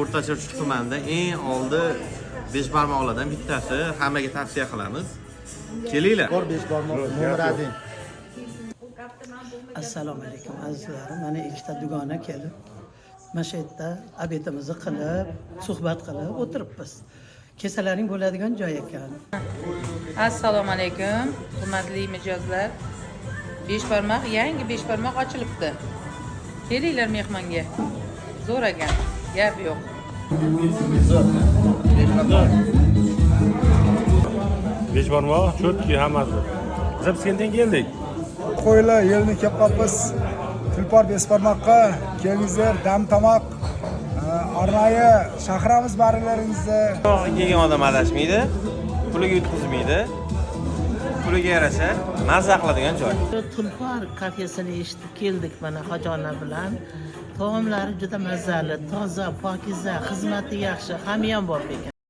O'rta Chirchiq tumanida eng oldi beshbarmoqlardan bittasi, hammaga tavsiya qilamiz. Kelinglar. Bor beshbarmoq номер один. Assalomu alaykum, azizlarim. Mana ikkita dugona kelib, mana shu yerda обед imizni qilib, suhbat qilib o'tiribmiz. Kesalaring bo'ladigan joy ekan. Assalomu alaykum, hurmatli mijozlar. Beshbarmoq, yangi beshbarmoq ochilibdi. Kelinglar mehmonga. Zo'r ekan, gap yo'q. Zo'r. Beshbarmoq, чётки hammasi. Biz Piskentdan keldik. Qo'yli еліне келіп қалыппыз. Тұлпар бесбармаққа келіңіздер, дәм тамақ арнайы шақырамыз бәрілеріңізді. Kelgan odam adashmaydi, puliga yutqizmaydi. Puliga yarasha mazza qiladigan joy. Tulpor kafesini eshitib keldik mana Hojona bilan. Taomlari juda mazali, toza, pokiza, xizmati yaxshi, hamyon bor ekan.